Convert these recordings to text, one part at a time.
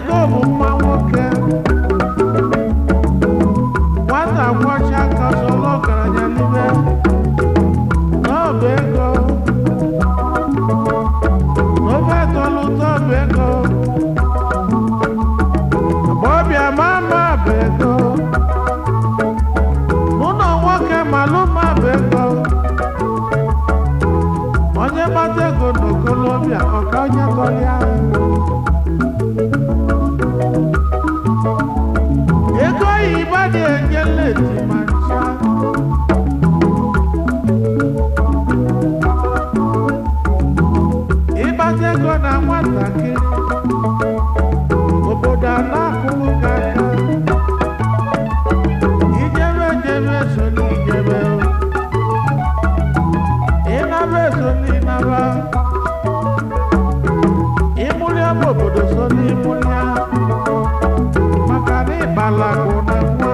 Ego bụ mma nwoke. Nwata kwọcha aka solo ọgaranya n'ime n'ọba ego. N'ofe tọrọ ụtọ bụ ego. Agbọbịa mama bụ ego. Ụlọ nwoke malụma bụ ego. Onye gbata ego n'okolobịa ọka onye tọrịa. Ego oyibo dị enye leti ma ncha. Ịgbata ego na nwatakịrị, obodo a na-akụrụ gị aka. Ijebe ejebe eso n'ijebe o. Ịnaba eso n'ịnaba. Ịmụrịa bụ obodo so n'ịmụrịa. Maka na ịkpalakụ na nwa.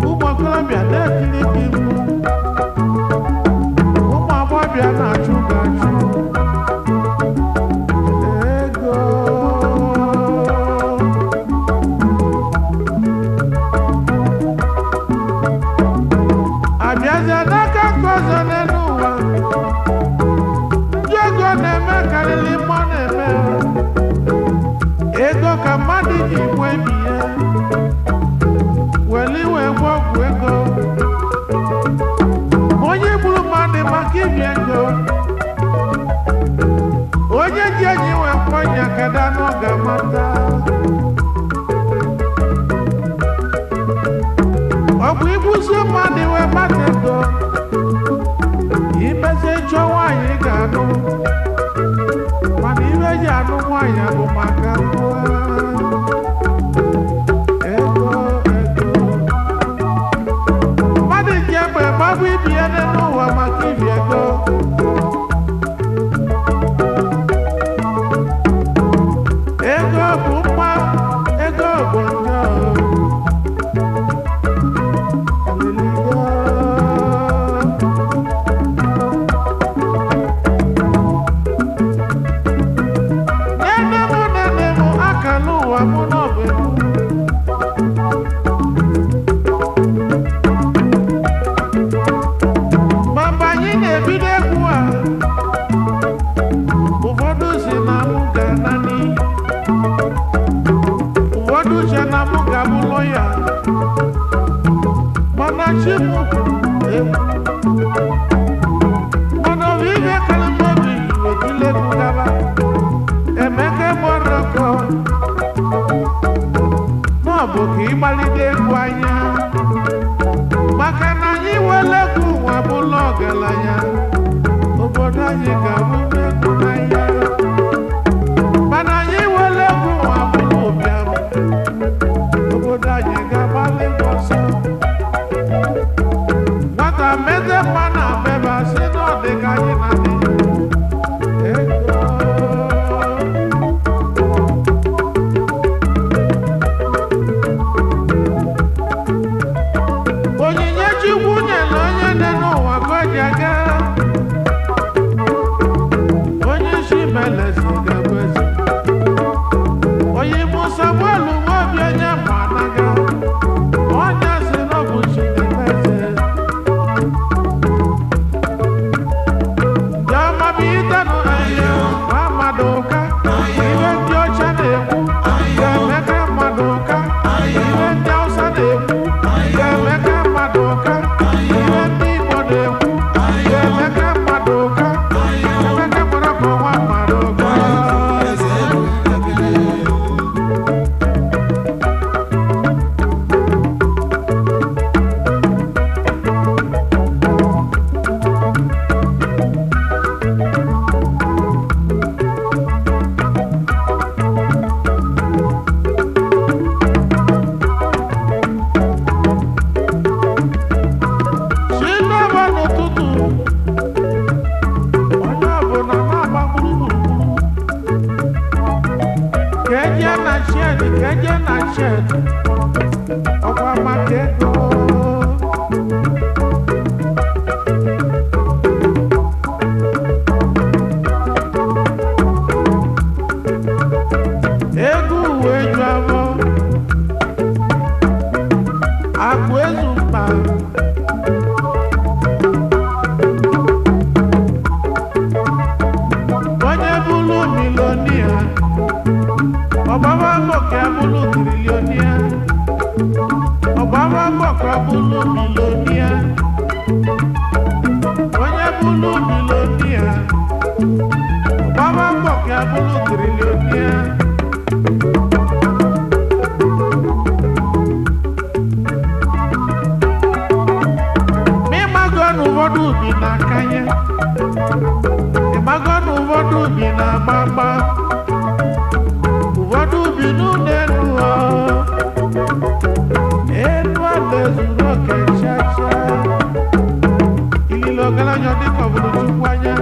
Ụmụ okorobịa na-etiri gị mkpu. Ụmụ agbọghọbịa na-achụ gị achụ. Ego. Abịazie n'aka nke ọzọ n'elu ụwa, ndị ego na-eme karịrị mmụọ na-eme. Ego ka mmadụ ji gbuo ibi ya, were iwe gwọ ọgwụ ego. Onye gburu mmadụ maka ibi ego, onye ji enyi wee kwọ ọnya kada n'oge mata. Ọ bụ igbusi mmadụ wee mata ego, imezi chọọ nwaanyị ga-anụ, mana iwe ji anụ nwaanyị bụ maka nwa. Ego, ego. Mmadụ ji egbe gbagbu ibi ya n'elu ụwa maka ibi ego. Ego bụ mma, ego bụ njọ. Nene mụ nene mụ akala ụwa mụ n'ọbụ egwu. Ma mgbe anyị na-ebido egwu a, ụfọdụ si na mụ ga-ana n'iyi. Ụfọdụ che na mụ ga-abụ lọya. Mana chi m kwuru egwu. Mana ọ bụ ihe karịrị m obi wetile egwu gaba. Emeka Morocco na ọ bụ ka ịgbalite egwu anya, maka na anyị wele egwu ụwa bụla ọgaranya, obodo anyị ga-abụ egwu n'anya. Mana anyị wele egwu ụwa bụla ụbịam, obodo anyị ga-agbalị egwu ọsọ. Nwata meze mma na mebe sị na ọ dị ka anyị na dị ego. Onyinye Chukwu nyere onye dị n'ụwa ka o ji aga. Onye isi melezi ga-abụ eze. Onye ime Samuel Nwobi onye ma anaga. Onye sị na ọ bụ Chineke eze. Jọma bụ itenụ nwa mmadụ ụka. Ibe ndị ọcha na-ekwu ga-emeka mmadụ ụka. Ibe ndị Hausa na-ekwu ga-emeka mmadụ ụka. Ibe ndị Igbo na-ekwu ga-emeka mmadụ ụka. Emeka Morocco nwa mmadụ ụka. Eze ego ebili. Si n'ọba n'ụtụtụ, onye ọbụla na-agba gburugburu. Ka eje na shed, ka eje na shed, ọkwa maka ego. eju afọ, akụ ezu mkpa. Onye bụlụ milonia, ọgbaba mbọ ka bụlụ trilionia, ọgbaba mbọ ka bụlụ milonia. Onye bụlụ milonia, ọgbaba mbọ ka bụlụ trilionia. M'ịmago n'ụfọdụ ubi na-akanye, ịmago n'ụfọdụ ubi na-agba agba, ụfọdụ ubi n'ụlọ elu ọ, elu ala ezuru oke chacha. Ilile ọgaranya dịka ọ bụrụ Chukwu anya.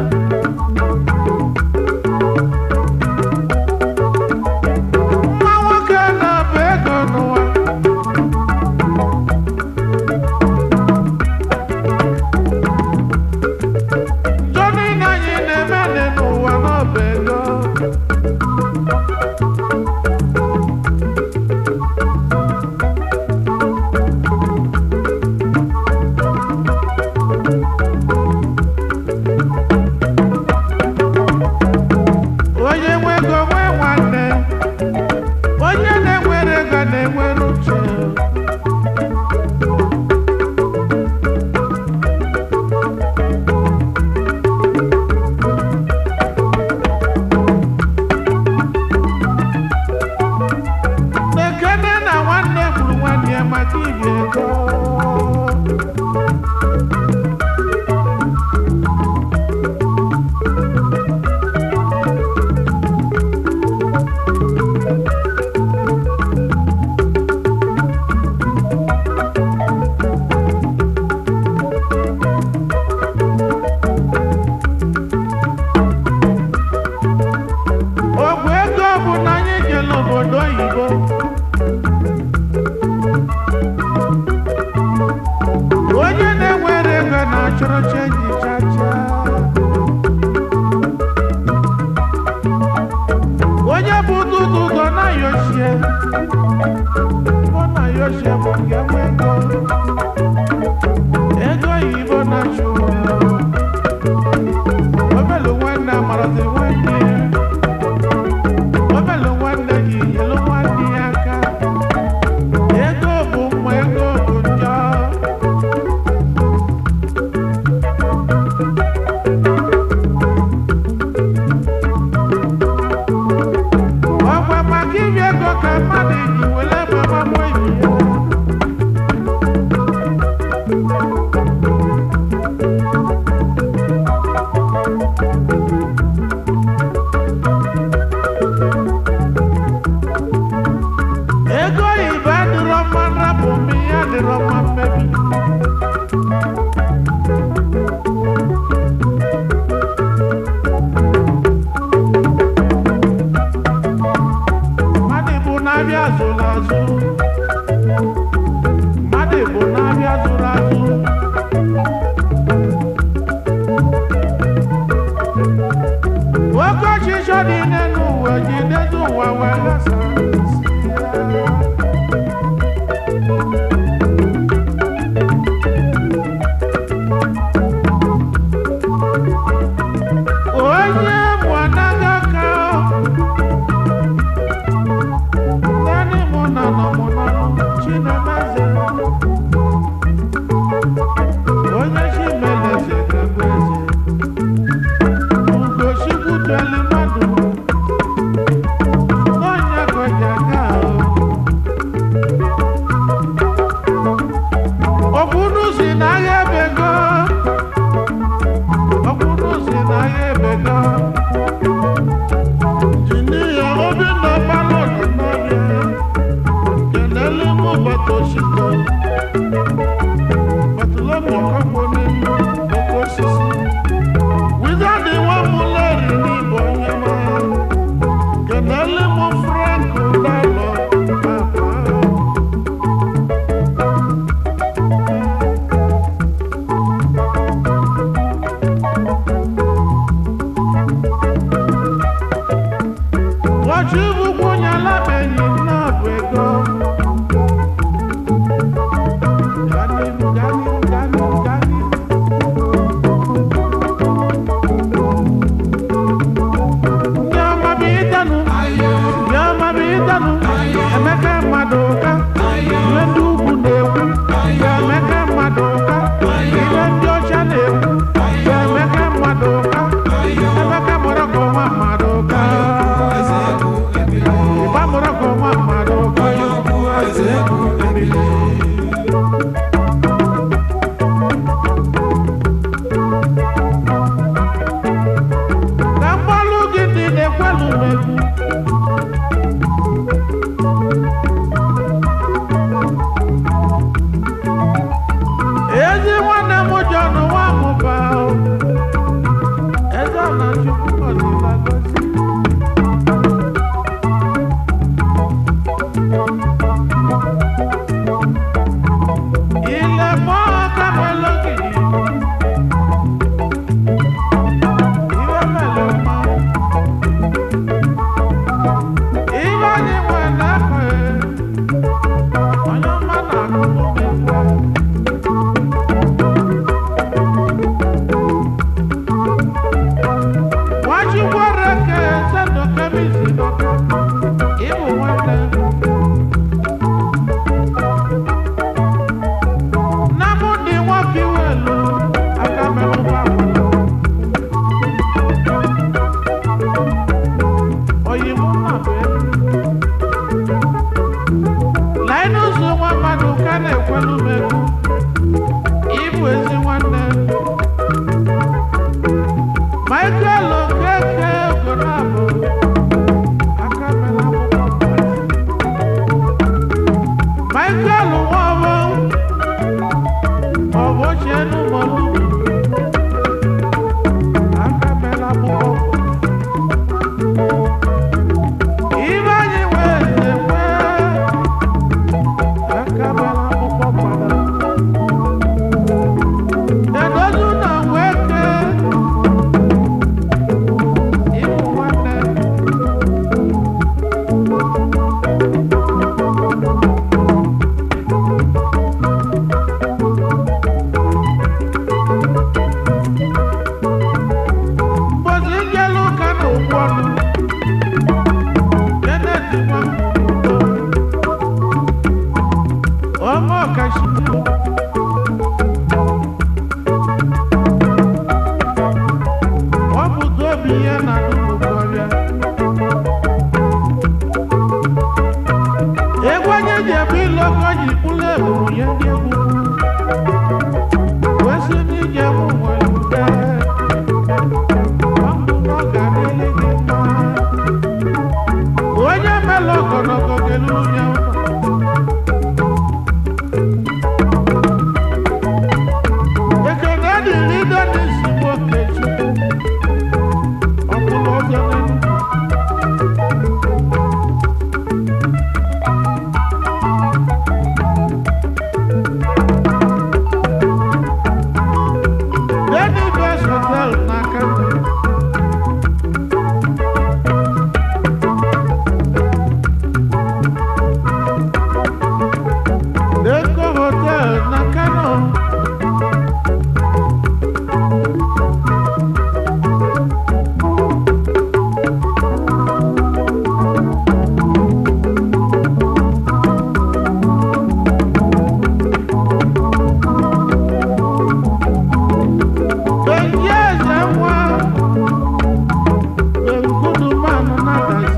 Mma nwoke na-abụ ego n'ụwa. Njọ niile anyị na-eme dị n'ụwa n'ọba ego. Onye nwe ego nwee nwanne, onye na-enwere ego na-enwere uche. Ekene na nwanne gburu nwanne ya maka ibi ego. Ọgwụ ego bụ na anyị jere obodo oyibo. Onye na-enwere ego na-achọrọ chenji chacha. Onye bụ dudu ụzọ na-ayochie, bụ na-ayochie bụ nke nwe ego. Ego oyibo na-achụ ụwa. Obelu nwanne amarazi nwanne ya. Obelu nwanne gị nyelu nwanne ya aka. Ego bụ mma, ego bụ njọ. Ọkwa maka ibi ego ka mmadụ ji were gbamamụ ibi ya. Ego oyibo adịrọ mma nrapụ, ma ihe adịrọ mma mmebi. Mmadụ bụ na-abịa zụrụ azụ. Mmadụ bụ na-abịa zụrụ azụ. Oke ọchịchọ dị n'elu ụwa jidezi ụwa wee ghasaa ya. Onye mụ anaghị aka naanị mụ na nọ mụ nọnụ Chinemeze. Onye Chimeleze ga-abụ eze. Ugochukwu telu mmadụ n'ọnya ka ọ ji aga ahụ. Ọkwụnụ si n'agha ebego. Ọkwụnụ si n'agha ebego. Injinia Obinna Balọd n'ọbịa. Kenele mụ Batoshiko. Batolomi Ọkọkwọ n'elu oke osisi. Wizard nwa mụ leri n'ịbụ onye ma. Kenele mụ Frank Ụdalọ papa. Wachibukwu nyalabenyi nwanne. Nnamdi nwoke iwelu aka merụba oyibo nnabụ Linus nwa mmadụ ka na-ekwelu m egwu ịbụ ezi nwanne. Michael Okeke Ogonabụ aka mere akwụkwọ mmadụ. Michael Nwaọbụ ọbụ ochie n'ụmụlụ aka mere akwụkwọ. Ibe anyị wee na-ekwe aka mere akwụkwọ mmadụ. Edozu na Nweke ịbụ nwanne. Mbozi njelu ụka na okwu ọnụ Kenneth Nwankwo ọmọ ọkashi ọ bụ obi ya na nnukwu ọrịa. Egwu onye ji ebu iloko ji kpụlụ eburu ya ndị egwu wee sị n'ije mụ nwere ute ọ bụ na ọ ga-adịrị gị mma. Onye mela ọgọnọgọ ga-eluru ya ụlọ. Ekene dịrị Dennis Nwokechukwu ọkwụrụ ọzọ n'Enugu. Dennis Best Hotel na Kano. Eko Hotel na Kano. Benji eze nwa Benkudumanụ na-adazi.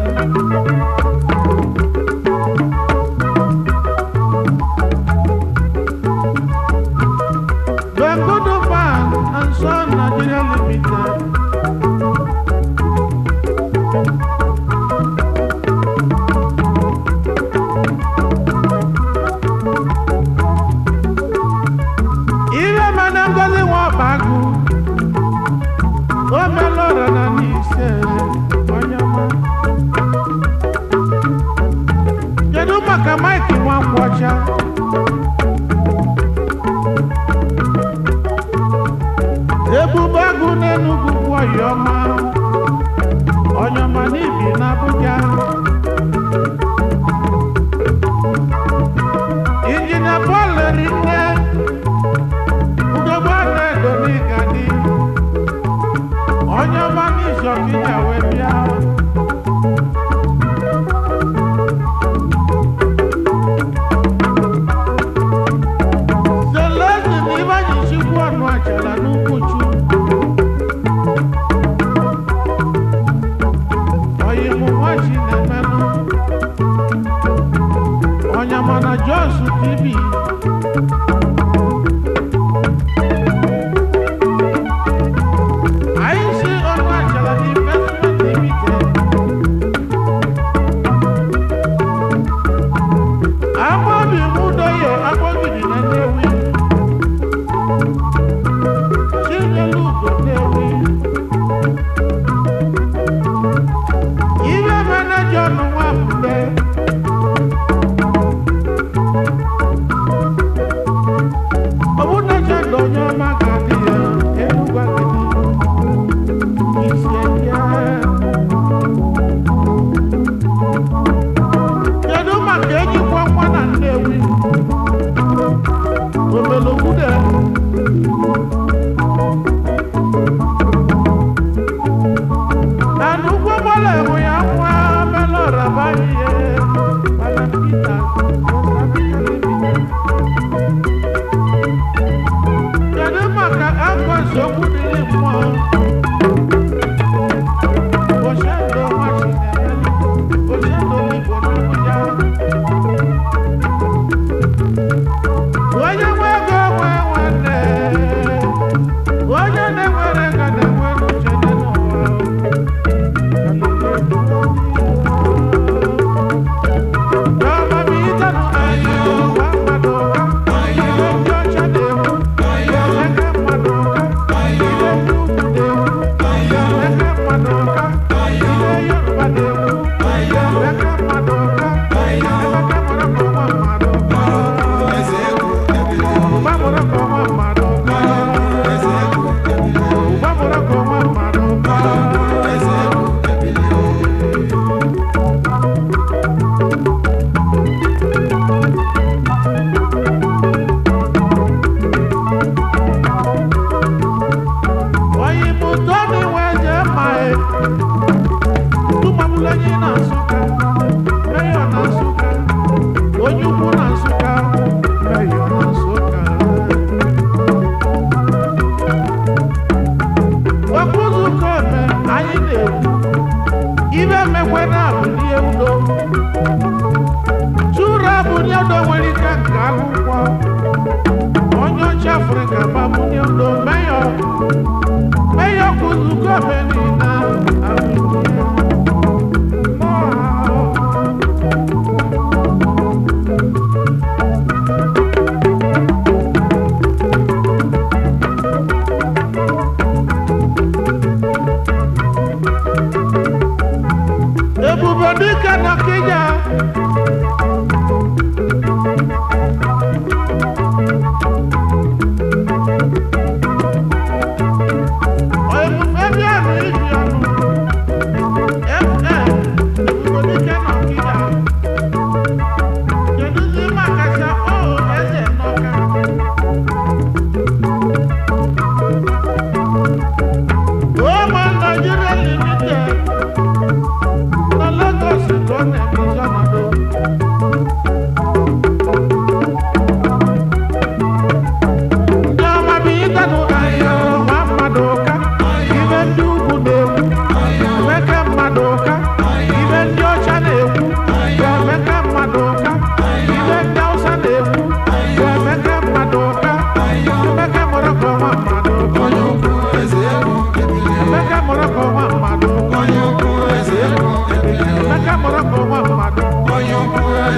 Benkuduman and Son Nigeria Limited. Ihe mana Ngozi Nwabagụ o meela ọra na n'ise onye ọma. Kedu maka Mike Nwankwọcha? Ebube agụ n'Enugu bụ ọyọma onye ọma n'ibi n'Abuja. Injinia Paul Rinne Ugogbe Anaedo n'Igadi onye ọma n'Izọkija wee bịa. Zelezi na Ibanyi Chukwu ọnụ achala n'Ukwuchu. Oyimu nwachi na-emenụ. Onyama na Jos TV. Anyị si ọnụ achala na Investment Limited. Amaobi Mudoye Agbogidi na Nnewi. Chinelu Ugo Nnewi. Ibe manager ọnụ Nwapute.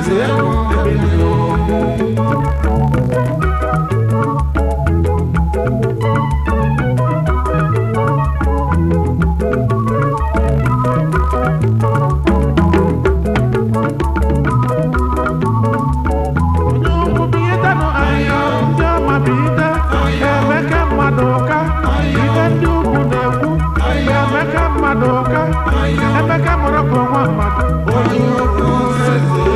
Eze egwu ebili. Onye ugwu bilitanụ, ndị ọma bilite. Emeka mmadụ ụka, ibe ndị ugwu na-ekwu. Emeka mmadụ ụka, Emeka mụrụ ka nwa mmadụ. Onye ugwu eze.